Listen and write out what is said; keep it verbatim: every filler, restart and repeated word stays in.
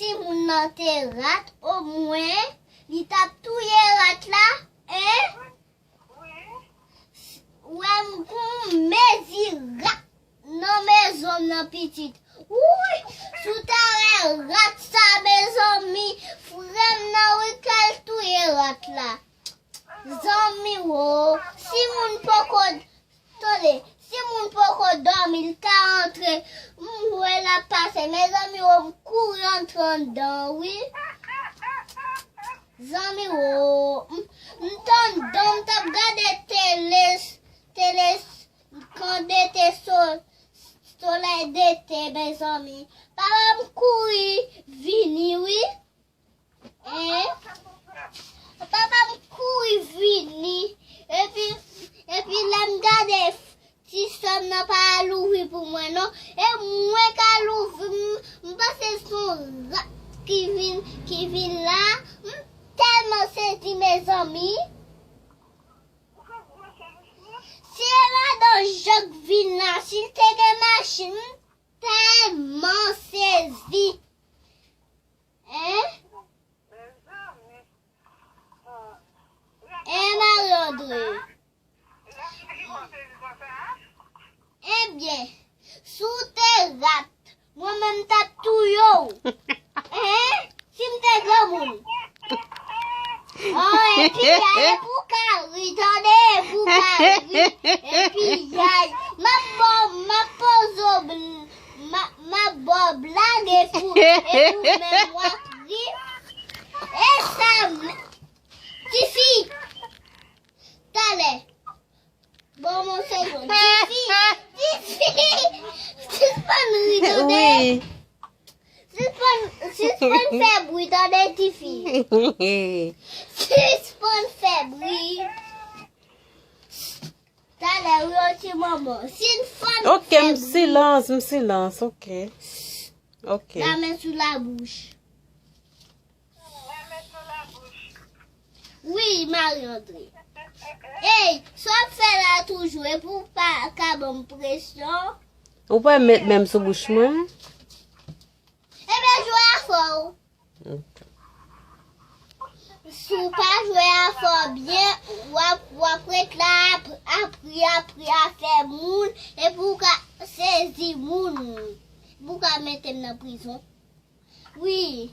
Si moun nan te rat, omwen li t ap touye rat la, en? Wè m gon mezi rat nan mezon m nan pitit. Wouy, si w ta wè rat sa, mezanmi, frè m nan wi k al touye rat la. Zanmi wo, si moun poko, tande, si moun poko dòmi, l ka antre, m wè l ap pase, mezanmi wo, m kouri antre anndan, wi. Zanmi wo, m, m t anndan, m t ap gade tele, tele, kan dete so, solèy dete, mezanmi. Papa m kouri vini, wi. En? Papa m kouri vini. Epi, epi lè m gade, ti sè m nan pa al ouvri pou mwen, non. E mwen k al ouvri, m, m panse se yon rat ki vin, ki vin la. M tèlman sezi, mezanmi. Si e madan Jan k vin la, si l te gen machin, m tèlman sezi. En? En, Marie André. Ebyen, si w te rat, mwen menm m t ap touye w. En? Si m te granmoun. Oh, epi yay, epi w ka ri, tande, epi w ka ri. Epi yay, m ap ba w, m ap poze w bl-, m ap, m ap ba w blag, epi w, epi w menm w ap ri. E sa m, tifi, talè. Bon, mon segonn. Tifi, tifi, sispann ri, tande. Wi. Sispann, sispann fè bri, tande, tifi. Sispann fè bri. Talè, wi, yon ti moman. Sispann fè bri. Ok, m silans, m silans, ok. Ok. Lamen sou labouch. Wi, Marie André. Ey, sa w ap fè la toujou, e pou w pa ka ban m presyon? Ou pa met men m sou bouch mwen? Ebyen, jwe afè w. Ok. Si w pa jwe afè w byen, w ap, w ap ret la ap, ap ri, ap ri afè moun, epi w ka sezi moun. Epi w ka mete m nan prizon. Wi.